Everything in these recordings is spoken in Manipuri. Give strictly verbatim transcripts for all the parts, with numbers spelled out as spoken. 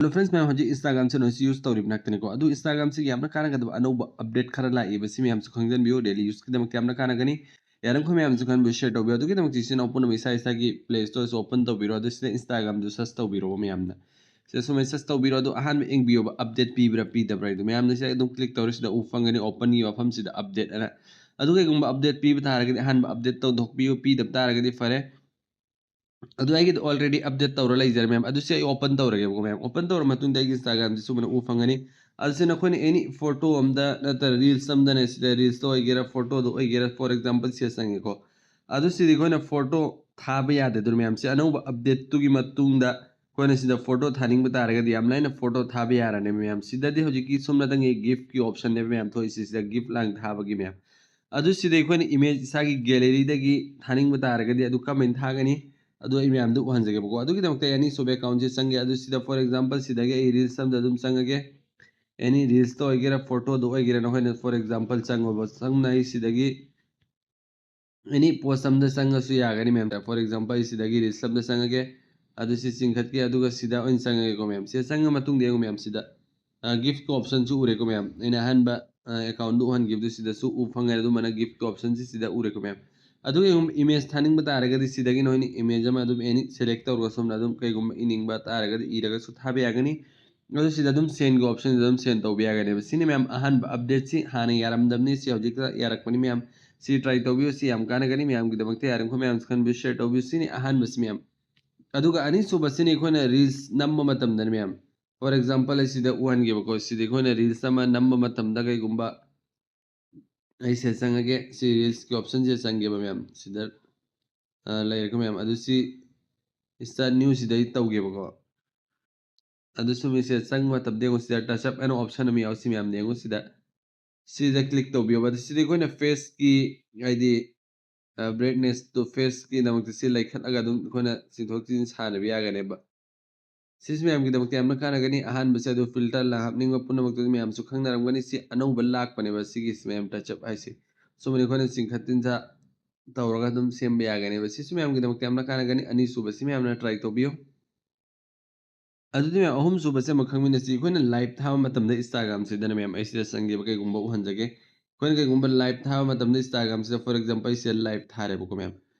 Hello friends, ꯃꯌꯥꯝ ꯍꯧꯖꯤꯛ Instagram ꯁꯤ ꯅꯣꯏꯁꯤ use ꯇꯧꯔꯤꯕ ꯅꯠꯇꯦꯅꯦꯀꯣ? ꯑꯗꯨ Instagram ꯁꯤꯒꯤ ꯌꯥꯝꯅ ꯀꯥꯟꯅꯒꯗꯕ ꯑꯅꯧꯕ update ꯈꯔ ꯂꯥꯛꯏꯕ, ꯁꯤ ꯃꯌꯥꯝꯁꯨ ꯈꯪꯖꯟꯕꯤꯌꯨ, daily use ꯀꯤꯗꯃꯛꯇ ꯌꯥꯝꯅ ꯀꯥꯟꯅꯒꯅꯤ꯫ ꯌꯥꯔꯤꯃꯈꯩ ꯃꯌꯥꯝꯁꯨ ꯈꯪꯍꯟꯕꯤꯌꯨ, share ꯇꯧꯕꯤꯌꯨ꯫ ꯑꯗꯨꯒꯤꯗꯃꯛꯇ ꯏꯆꯤꯟ ꯏꯅꯥꯎ ꯄꯨꯝꯅꯃꯛ ꯏꯁꯥ ꯏꯁꯥꯒꯤ Play Store ꯁꯨ open ꯇꯧꯕꯤꯔꯣ, ꯑꯗꯨ ꯁꯤꯗ Instagram ꯗꯨ search ꯇꯧꯕꯤꯔꯣ ꯃꯌꯥꯝꯅ꯫ ꯁꯤꯗ ꯁꯨꯃꯥꯏꯅ search ꯇꯧꯕꯤꯔꯣ, ꯑꯗꯨ ꯑꯍꯥꯟꯕ ꯌꯦꯡꯕꯤꯌꯣꯕ, update ꯄꯤꯕ꯭ꯔꯥ ꯄꯤꯗꯕ꯭ꯔꯥ ꯍꯥꯏꯗꯣ꯫ ꯃꯌꯥꯝꯅ ꯁꯤꯗ ꯑꯗꯨꯝ click ꯇꯧꯔꯦ, ꯁꯤꯗ ꯎ ꯐꯪꯒꯅꯤ, open ꯒꯤ ꯋꯥꯐꯝꯁꯤꯗ update ꯑꯅ꯫ ꯑꯗꯨ ꯀꯩꯒꯨꯝꯕ update ꯄꯤꯕ ꯇꯥꯔꯒꯗꯤ ꯑꯍꯥꯟꯕ update ꯇꯧꯊꯣꯛꯄꯤꯌꯨ, ꯄꯤꯗꯕ ꯇꯥꯔꯒꯗꯤ ꯐꯔꯦ꯫ ꯑꯗꯨ ꯑꯩꯒꯤꯗꯤ already update ꯇꯧꯔ ꯂꯩꯖꯔꯦ ꯃꯌꯥꯝ꯫ ꯑꯗꯨ ꯁꯤ ꯑꯩ open ꯇꯧꯔꯒꯦꯕꯀꯣ ꯃꯌꯥꯝ꯫ Open ꯇꯧꯔ ꯃꯇꯨꯡꯗ ꯑꯩꯒꯤ Instagram ꯁꯤ ꯁꯨꯃꯥꯏꯅ ꯎ ꯐꯪꯒꯅꯤ꯫ ꯑꯗꯨ ꯁꯤꯅ ꯑꯩꯈꯣꯏꯅ any photo ꯑꯝꯗ ꯅꯠꯇ꯭ꯔ reels ꯑꯝꯗꯅꯦ, ꯁꯤꯗ reels ꯇ ꯑꯣꯏꯒꯦꯔꯥ, photo ꯗ ꯑꯣꯏꯒꯦꯔꯥ, for example ꯁꯤꯗ ꯆꯪꯉꯦꯀꯣ꯫ ꯑꯗꯨ ꯁꯤꯗꯤ ꯑꯩꯈꯣꯏꯅ photo ꯊꯥꯕ ꯌꯥꯗꯦ꯫ ꯑꯗꯨꯅ ꯃꯌꯥꯝ, ꯁꯤ ꯑꯅꯧꯕ update ꯇꯨꯒꯤ ꯃꯇꯨꯡꯗ ꯑꯩꯈꯣꯏꯅ ꯁꯤꯗ photo ꯊꯥꯅꯤꯡꯕ ꯇꯥꯔꯒꯗꯤ ꯌꯥꯝ ꯂꯥꯏꯅ photo ꯊꯥꯕ ꯌꯥꯔꯅꯤ ꯃꯌꯥꯝ꯫ ꯁꯤꯗꯗꯤ ꯍꯧꯖꯤꯛꯀꯤ ꯁꯣꯝ ꯅꯥꯀꯟꯒꯤ GIF ꯀꯤ option ꯅꯦꯕ ꯃꯌꯥꯝ ꯊꯣꯛꯏꯁꯤ, ꯁꯤꯗ GIF ꯂꯥꯡ ꯊꯥꯕꯒꯤ ꯃꯌꯥꯝ꯫ ꯑꯗꯨ ꯁꯤꯗ ꯑꯩꯈꯣꯏꯅ image ꯏꯁꯥꯒꯤ gallery ꯗꯒꯤ ꯊꯥꯅꯤꯡꯕ ꯇꯥꯔꯒꯗꯤ ꯑꯗꯨ ꯀꯃꯥꯏꯅ ꯊꯥꯒꯅꯤ? ꯑꯗꯨ ꯑꯩ ꯃꯌꯥꯝꯗꯨ ꯎꯍꯟꯖꯒꯦꯕꯀꯣ꯫ ꯑꯗꯨꯒꯤꯗꯃꯛꯇ ꯑꯩ ꯑꯅꯤꯁꯨꯕ account ꯁꯦ ꯆꯪꯒꯦ꯫ ꯑꯗꯨ ꯁꯤꯗ, for example, ꯁꯤꯗꯒꯤ ꯑꯩ reels ꯑꯝꯗ ꯑꯗꯨꯝ ꯆꯪꯉꯒꯦ꯫ Any reels ꯇ ꯑꯣꯏꯒꯦꯔꯥ, photo ꯗ ꯑꯣꯏꯒꯦꯔꯥ, ꯅꯈꯣꯏꯅ, for example, ꯆꯪꯉꯣꯕ꯫ ꯆꯪꯅ ꯑꯩ ꯁꯤꯗꯒꯤ any post ꯑꯝꯗ ꯆꯪꯉꯁꯨ ꯌꯥꯒꯅꯤ ꯃꯌꯥꯝ꯫ For example, ꯑꯩ ꯁꯤꯗꯒꯤ reels ꯑꯝꯗ ꯆꯪꯉꯒꯦ꯫ ꯑꯗꯨ ꯁꯤ ꯆꯤꯡꯈꯠꯀꯦ, ꯑꯗꯨꯒ ꯁꯤꯗ ꯑꯣꯏꯅ ꯆꯪꯉꯒꯦꯀꯣ ꯃꯌꯥꯝ꯫ ꯁꯤꯗ ꯆꯪꯉ ꯃꯇꯨꯡꯗ ꯌꯦꯡꯉꯨ ꯃꯌꯥꯝ, ꯁꯤꯗ, ꯑ, GIF ꯀꯤ option ꯁꯨ ꯎꯔꯦꯀꯣ ꯃꯌꯥꯝ꯫ ꯑꯩꯅ ꯑꯍꯥꯟꯕ, ꯑ, account ꯗꯨ ꯎꯍꯟꯈꯤꯕꯗꯨ ꯁꯤꯗꯁꯨ ꯎ ꯐꯪꯉꯦ꯫ ꯑꯗꯨꯃꯥꯏꯅ GIF ꯀꯤ option ꯁꯤ ꯁꯤꯗ ꯎꯔꯦꯀꯣ ꯃꯌꯥꯝ꯫ ꯑꯗꯨꯒ ꯌꯦꯡꯉꯨ, image ꯊꯥꯅꯤꯡꯕ ꯇꯥꯔꯒꯗꯤ ꯁꯤꯗꯒꯤ ꯅꯣꯏꯅ image ꯑꯃ ꯑꯗꯨꯝ any select ꯇꯧꯔꯒ ꯁꯣꯝꯅ ꯑꯗꯨꯝ ꯀꯩꯒꯨꯝꯕ ꯏꯅꯤꯡꯕ ꯇꯥꯔꯒꯗꯤ ꯏꯔꯒꯁꯨ ꯊꯥꯕ ꯌꯥꯒꯅꯤ꯫ ꯑꯗꯨ ꯁꯤꯗ ꯑꯗꯨꯝ send ꯒꯤ option ꯁꯤꯗ ꯑꯗꯨꯝ send ꯇꯧꯕ ꯌꯥꯒꯅꯦꯕ꯫ ꯁꯤꯅꯤ ꯃꯌꯥꯝ ꯑꯍꯥꯟꯕ update ꯁꯤ, ꯍꯥꯟꯅ ꯌꯥꯔꯝꯗꯕꯅꯤ, ꯁꯤ ꯍꯧꯖꯤꯛꯇ ꯌꯥꯔꯛꯄꯅꯤ ꯃꯌꯥꯝ꯫ ꯁꯤ try ꯇꯧꯕꯤꯌꯨ, ꯁꯤ ꯌꯥꯝ ꯀꯥꯟꯅꯒꯅꯤ ꯃꯌꯥꯝꯒꯤꯗꯃꯛꯇ꯫ ꯌꯥꯔꯤꯃꯈꯩ ꯃꯌꯥꯝꯁꯨ ꯈꯟꯕꯤꯌꯨ, share ꯇꯧꯕꯤꯌꯨ꯫ ꯁꯤꯅꯤ ꯑꯍꯥꯟꯕꯁꯤ ꯃꯌꯥꯝ꯫ ꯑꯗꯨꯒ ꯑꯅꯤꯁꯨꯕꯁꯤꯅꯤ ꯑꯩꯈꯣꯏꯅ reels ꯅꯝꯕ ꯃꯇꯝꯗꯅꯤ ꯃꯌꯥꯝ꯫ For example, ꯑꯩ ꯁꯤꯗ ꯎꯍꯟꯒꯦꯕꯀꯣ꯫ ꯁꯤꯗ ꯑꯩꯈꯣꯏꯅ reels ꯑꯃ ꯅꯝꯕ ꯃꯇꯝꯗ ꯀꯩꯒꯨꯝꯕ ꯑꯩ ꯁꯤꯗ ꯆꯪꯉꯒꯦ, ꯁꯤ reels ꯀꯤ option ꯁꯤꯗ ꯆꯪꯒꯦꯕ ꯃꯌꯥꯝ꯫ ꯁꯤꯗ, ꯑ, ꯂꯩꯔꯦꯀꯣ ꯃꯌꯥꯝ꯫ ꯑꯗꯨ ꯁꯤ start new ꯁꯤꯗ ꯑꯩ ꯇꯧꯒꯦꯕꯀꯣ꯫ ꯑꯗꯨ ꯁꯨꯝ ꯁꯤꯗ ꯆꯪꯕ ꯃꯇꯝꯗ ꯌꯦꯡꯉꯨ, ꯁꯤꯗ touch up ꯑꯅ option ꯑꯃ ꯌꯥꯎ, ꯁꯤ ꯃꯌꯥꯝ ꯌꯦꯡꯉꯨ ꯁꯤꯗ꯫ ꯁꯤꯗ click ꯇꯧꯕꯤꯌꯣꯕ꯫ ꯑꯗꯨ ꯁꯤꯗꯤ ꯑꯩꯈꯣꯏꯅ face ꯀꯤ, ꯍꯥꯏꯗꯤ, ꯑ, brightness ꯇꯨ, face ꯀꯤꯗꯃꯛꯇ ꯁꯤ ꯂꯩꯈꯠꯂꯒ ꯑꯗꯨꯝ ꯑꯩꯈꯣꯏꯅ ꯆꯤꯡꯊꯣꯛ ꯆꯤꯡꯁꯤꯟ ꯁꯥꯟꯅꯕ ꯌꯥꯒꯅꯦꯕ꯫ ꯁꯤꯁꯨ ꯃꯌꯥꯝꯒꯤꯗꯃꯛꯇ ꯌꯥꯝꯅ ꯀꯥꯟꯅꯒꯅꯤ꯫ ꯑꯍꯥꯟꯕꯁꯦ ꯑꯗꯨ filter ꯂꯥꯡ ꯍꯥꯞꯅꯤꯡꯕ ꯄꯨꯝꯅꯃꯛꯇꯨꯗꯤ ꯃꯌꯥꯝꯁꯨ ꯈꯪꯅꯔꯝꯒꯅꯤ꯫ ꯁꯤ ꯑꯅꯧꯕ ꯂꯥꯛꯄꯅꯦꯕ, ꯁꯤꯒꯤꯁꯤ ꯃꯌꯥꯝ touch up ꯍꯥꯏꯁꯦ꯫ ꯁꯨꯝꯕꯅꯤ ꯑꯩꯈꯣꯏꯅ ꯆꯤꯡꯈꯠ ꯆꯤꯡꯊ ꯇꯧꯔꯒ ꯑꯗꯨꯝ ꯁꯦꯝꯕ ꯌꯥꯒꯅꯦꯕ꯫ ꯁꯤꯁꯨ ꯃꯌꯥꯝꯒꯤꯗꯃꯛꯇ ꯌꯥꯝꯅ ꯀꯥꯟꯅꯒꯅꯤ꯫ ꯑꯅꯤꯁꯨꯕꯁꯤ ꯃꯌꯥꯝꯅ try ꯇꯧꯕꯤꯌꯨ꯫ ꯑꯗꯨꯗꯤ ꯃꯌꯥꯝ, ꯑꯍꯨꯝ ꯁꯨꯕꯁꯦ ꯑꯃꯨꯛ ꯈꯪꯃꯤꯟꯅꯁꯤ꯫ ꯑꯩꯈꯣꯏꯅ live ꯊꯥꯕ ꯃꯇꯝꯗ Instagram ꯁꯤꯗꯅ ꯃꯌꯥꯝ, ꯑꯩ ꯁꯤꯗ ꯆꯪꯒꯦꯕ, ꯀꯩꯒꯨꯝꯕ ꯎꯍꯟꯖꯒꯦ꯫ ꯑꯩꯈꯣꯏꯅ ꯀꯩꯒꯨꯝꯕ live ꯊꯥꯕ ꯃꯇꯝꯗ Instagram ꯁꯤꯗ, for example, ꯑꯩ ꯁꯤꯗ live ꯊꯥꯔꯦꯕꯀꯣ ꯃꯌꯥꯝ꯫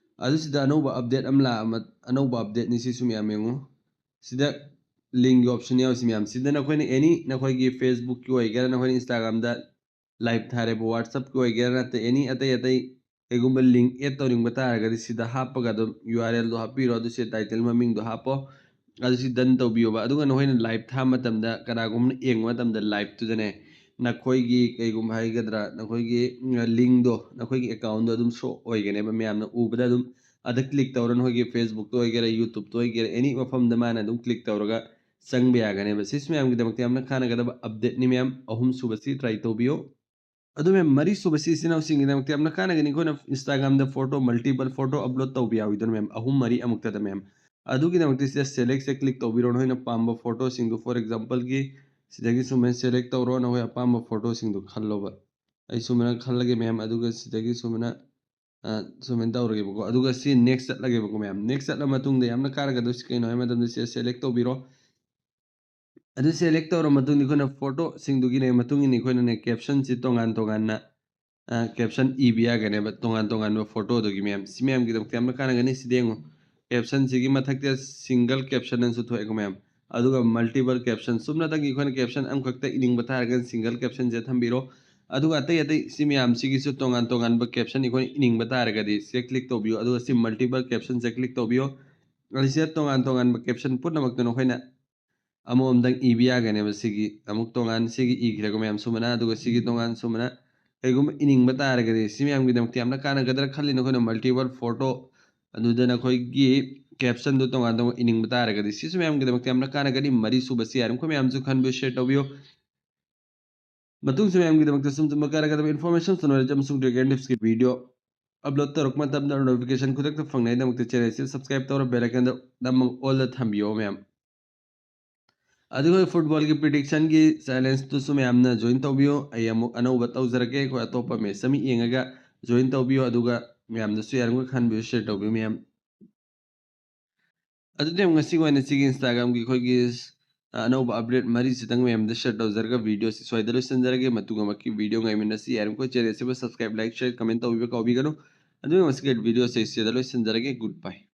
ꯑꯗꯨ ꯁꯤꯗ ꯑꯅꯧꯕ update ꯑꯃ ꯂꯥꯛꯑ, ꯑꯅꯧꯕ update ꯅꯤ ꯁꯤꯁꯨ ꯃꯌꯥꯝ ꯌꯦꯡꯉꯨ꯫ ꯁꯤꯗ link ꯒꯤ option ꯌꯥꯎꯔꯤꯁꯤ ꯃꯌꯥꯝ꯫ ꯁꯤꯗ ꯅꯈꯣꯏꯅ any, ꯅꯈꯣꯏꯒꯤ Facebook ꯀꯤ ꯑꯣꯏꯒꯦꯔꯥ, ꯅꯈꯣꯏꯅ Instagram ꯗ live ꯊꯥꯔꯦꯕ, WhatsApp ꯀꯤ ꯑꯣꯏꯒꯦꯔꯥ, ꯅꯠꯇ꯭ꯔ any ꯑꯇꯩ ꯑꯇꯩ ꯀꯩꯒꯨꯝꯕ link add ꯇꯧꯅꯤꯡꯕ ꯇꯥꯔꯒꯗꯤ ꯁꯤꯗ ꯍꯥꯞꯄꯒ ꯑꯗꯨꯝ U R L ꯗꯣ ꯍꯥꯞꯄꯤꯔꯣ, ꯑꯗꯨ ꯁꯤ title ꯃꯃꯤꯡꯗꯣ ꯍꯥꯞꯄꯣ, ꯑꯗꯨ ꯁꯤ done ꯇꯧꯕꯤꯌꯣꯕ꯫ ꯑꯗꯨꯒ ꯅꯈꯣꯏꯅ live ꯊꯥꯕ ꯃꯇꯝꯗ, ꯀꯅꯥꯒꯨꯝꯕꯅ ꯌꯦꯡꯕ ꯃꯇꯝꯗ live ꯇꯨꯗꯅꯦ, ꯅꯈꯣꯏꯒꯤ ꯀꯩꯒꯨꯝꯕ ꯍꯥꯏꯒꯗ꯭ꯔꯥ, ꯅꯈꯣꯏꯒꯤ, ꯎꯝ, link ꯗꯣ, ꯅꯈꯣꯏꯒꯤ account ꯗꯣ ꯑꯗꯨꯝ show ꯑꯣꯏꯒꯅꯦꯕ, ꯃꯌꯥꯝꯅ ꯎꯕꯗ ꯑꯗꯨꯝ꯫ ꯑꯗ click ꯇꯧꯔ ꯅꯈꯣꯏꯒꯤ Facebook ꯇ ꯑꯣꯏꯒꯦꯔꯥ, YouTube ꯇ ꯑꯣꯏꯒꯦꯔꯥ, any ꯃꯐꯝꯗ ꯃꯥꯅ ꯑꯗꯨꯝ click ꯇꯧꯔꯒ ꯆꯪꯕ ꯌꯥꯒꯅꯦꯕ꯫ ꯁꯤꯁꯨ ꯃꯌꯥꯝꯒꯤꯗꯃꯛꯇ ꯌꯥꯝꯅ ꯀꯥꯟꯅꯒꯗꯕ update ꯅꯤ ꯃꯌꯥꯝ꯫ ꯑꯍꯨꯝ ꯁꯨꯕꯁꯤ try ꯇꯧꯕꯤꯌꯨ꯫ ꯑꯗꯨ ꯃꯌꯥꯝ, ꯃꯔꯤ ꯁꯨꯕꯁꯤ ꯏꯆꯤꯟ ꯏꯅꯥꯎꯁꯤꯡꯒꯤꯗꯃꯛꯇ ꯌꯥꯝꯅ ꯀꯥꯟꯅꯒꯅꯤ꯫ ꯑꯩꯈꯣꯏꯅ Instagram ꯗ photo, multiple photo upload ꯇꯧꯕ ꯌꯥꯎꯋꯤꯗꯅ ꯃꯌꯥꯝ, ꯑꯍꯨꯝ ꯃꯔꯤ ꯑꯃꯨꯛꯇꯗ ꯃꯌꯥꯝ꯫ ꯑꯗꯨꯒꯤꯗꯃꯛꯇ ꯁꯤꯗ select ꯁꯦ click ꯇꯧꯕꯤꯔꯣ, ꯅꯈꯣꯏꯅ ꯄꯥꯝꯕ photo ꯁꯤꯡꯗꯨ꯫ For example ꯒꯤ ꯁꯤꯗꯒꯤ ꯁꯨꯃꯥꯏꯅ select ꯇꯧꯔꯣ, ꯅꯈꯣꯏ ꯑꯄꯥꯝꯕ photo ꯁꯤꯡꯗꯨ ꯈꯜꯂꯣꯕ꯫ ꯑꯩ ꯁꯨꯃꯥꯏꯅ ꯈꯜꯂꯒꯦ ꯃꯌꯥꯝ, ꯑꯗꯨꯒ ꯁꯤꯗꯒꯤ ꯁꯨꯃꯥꯏꯅ, ꯑ, ꯁꯨꯃꯥꯏꯅ ꯇꯧꯔꯒꯦꯕꯀꯣ꯫ ꯑꯗꯨꯒ ꯁꯤ next ꯆꯠꯂꯒꯦꯕꯀꯣ ꯃꯌꯥꯝ꯫ Next ꯆꯠꯂ ꯃꯇꯨꯡꯗ ꯌꯥꯝꯅ ꯀꯥꯟꯅꯒꯗꯣꯏꯁꯤ ꯀꯩꯅꯣ ꯍꯥꯏꯕ ꯃꯇꯝꯗ ꯁꯤꯗ select ꯇꯧꯕꯤꯔꯣ꯫ ꯑꯗꯨ select ꯇꯧꯔ ꯃꯇꯨꯡꯗ ꯑꯩꯈꯣꯏꯅ photo ꯁꯤꯡꯗꯨꯒꯤꯅꯦ ꯃꯇꯨꯡ ꯏꯟꯅ ꯑꯩꯈꯣꯏꯅꯅꯦ caption ꯁꯤ ꯇꯣꯉꯥꯟ ꯇꯣꯉꯥꯟꯅ, ꯑ, caption ꯏꯕ ꯌꯥꯒꯅꯦꯕ, ꯇꯣꯉꯥꯟ ꯇꯣꯉꯥꯟꯕ photo ꯗꯨꯒꯤ ꯃꯌꯥꯝ꯫ ꯁꯤ ꯃꯌꯥꯝꯒꯤꯗꯃꯛꯇ ꯌꯥꯝꯅ ꯀꯥꯟꯅꯒꯅꯤ꯫ ꯁꯤꯗ ꯌꯦꯡꯉꯨ, caption ꯁꯤꯒꯤ ꯃꯊꯛꯇ single caption ꯑꯅꯁꯨ ꯊꯣꯛꯑꯦꯀꯣ ꯃꯌꯥꯝ꯫ ꯑꯗꯨꯒ multiple caption, ꯆꯨꯝꯅꯇꯪꯒꯤ ꯑꯩꯈꯣꯏꯅ caption ꯑꯃꯈꯛꯇ ꯏꯅꯤꯡꯕ ꯇꯥꯔꯒꯅ single caption ꯁꯦ ꯊꯝꯕꯤꯔꯣ꯫ ꯑꯗꯨꯒ ꯑꯇꯩ ꯑꯇꯩ ꯁꯤ ꯃꯌꯥꯝꯁꯤꯒꯤꯁꯨ ꯇꯣꯉꯥꯟ ꯇꯣꯉꯥꯟꯕ caption ꯑꯩꯈꯣꯏꯅ ꯏꯅꯤꯡꯕ ꯇꯥꯔꯒꯗꯤ ꯁꯤꯗ click ꯇꯧꯕꯤꯌꯨ, ꯑꯗꯨꯒ ꯁꯤ multiple caption ꯁꯦ click ꯇꯧꯕꯤꯌꯨ꯫ ꯑꯁꯤꯗ ꯇꯣꯉꯥꯟ ꯇꯣꯉꯥꯟꯕ caption ꯄꯨꯝꯅꯃꯛꯇꯨ ꯅꯈꯣꯏꯅ ꯑꯃꯃꯝꯗꯪ ꯏꯕ ꯌꯥꯒꯅꯦꯕ꯫ ꯁꯤꯒꯤ ꯑꯃꯨꯛ ꯇꯣꯉꯥꯟ, ꯁꯤꯒꯤ ꯏꯈ꯭ꯔꯦꯀꯣ ꯃꯌꯥꯝ ꯁꯨꯃꯥꯏꯅ, ꯑꯗꯨꯒ ꯁꯤꯒꯤ ꯇꯣꯉꯥꯟ ꯁꯨꯃꯥꯏꯅ ꯀꯩꯒꯨꯝꯕ ꯏꯅꯤꯡꯕ ꯇꯥꯔꯒꯗꯤ, ꯁꯤ ꯃꯌꯥꯝꯒꯤꯗꯃꯛꯇ ꯌꯥꯝꯅ ꯀꯥꯟꯅꯒꯗ꯭ꯔꯥ ꯈꯜꯂꯤ꯫ ꯅꯈꯣꯏꯅ multiple photo ꯑꯗꯨꯗ ꯅꯈꯣꯏꯒꯤ caption ꯗꯨ ꯇꯣꯉꯥꯟ ꯇꯣꯉꯥꯟ ꯏꯅꯤꯡꯕ ꯇꯥꯔꯒꯗꯤ, ꯁꯤꯁꯨ ꯃꯌꯥꯝꯒꯤꯗꯃꯛꯇ ꯌꯥꯝꯅ ꯀꯥꯟꯅꯒꯅꯤ꯫ ꯃꯔꯤ ꯁꯨꯕꯁꯤ ꯌꯥꯔꯤꯃꯈꯩ ꯃꯌꯥꯝꯁꯨ ꯈꯟꯕꯤꯌꯨ, share ꯇꯧꯕꯤꯌꯨ꯫ ꯃꯇꯨꯡꯁꯨ ꯃꯌꯥꯝꯒꯤꯗꯃꯛꯇ ꯁꯨꯝ ꯁꯨꯝꯕ ꯀꯥꯟꯅꯒꯗꯕ information ꯁꯨ knowledge ꯑꯃꯁꯨꯡ trade and tips ꯀꯤ video upload ꯇꯧꯔꯛꯄ ꯃꯇꯝꯗ notification ꯈꯨꯗꯛꯇ ꯐꯪꯅꯉꯥꯏꯗꯃꯛꯇ channel ꯑꯁꯤ subscribe ꯇꯧꯔ bell icon ꯗ ꯅꯝꯃꯒ all ꯗ ꯊꯝꯕꯤꯌꯣ ꯃꯌꯥꯝ꯫ ꯑꯗꯨꯒ football ꯒꯤ prediction ꯒꯤ challenge ꯇꯨꯁꯨ ꯃꯌꯥꯝꯅ join ꯇꯧꯕꯤꯌꯨ꯫ ꯑꯩ ꯑꯃꯨꯛ ꯑꯅꯧꯕ ꯇꯧꯖꯔꯛꯀꯦ꯫ ꯑꯩꯈꯣꯏ ꯑꯇꯣꯞꯄ match ꯑꯃ ꯌꯦꯡꯉꯒ join ꯇꯧꯕꯤꯌꯨ꯫ ꯑꯗꯨꯒ ꯃꯌꯥꯝꯗꯁꯨ ꯌꯥꯔꯤꯃꯈꯩ ꯈꯟꯕꯤꯌꯨ, share ꯇꯧꯕꯤꯌꯨ ꯃꯌꯥꯝ꯫ ꯑꯗꯨꯗꯤ ꯑꯃꯨꯛ ꯉꯁꯤꯒꯤ ꯑꯣꯏꯅ ꯁꯤꯒꯤ Instagram-ꯒꯤ ꯑꯩꯈꯣꯏꯒꯤ ꯑꯅꯧꯕ update ꯃꯔꯤꯁꯤꯇꯪ ꯃꯌꯥꯝꯗ share ꯇꯧꯖꯔꯒ video-ꯁꯤ ꯁ꯭ꯋꯥꯏꯗ ꯂꯣꯏꯁꯤꯟꯖꯔꯒꯦ꯫ ꯃꯇꯨꯡ ꯑꯃꯛꯀꯤ video ꯉꯥꯏꯃꯤꯟꯅꯁꯤ꯫ ꯌꯥꯔꯤꯕꯃꯈꯩ channel-ꯁꯤꯕꯨ subscribe, like, share, comment ꯇꯧꯕꯤꯕ ꯀꯥꯎꯕꯤꯒꯅꯨ꯫ ꯑꯗꯨꯒ ꯉꯁꯤꯒꯤ video-ꯁꯦ ꯁꯤꯗ ꯂꯣꯏꯁꯤꯟꯖꯔꯒꯦ꯫ Goodbye꯫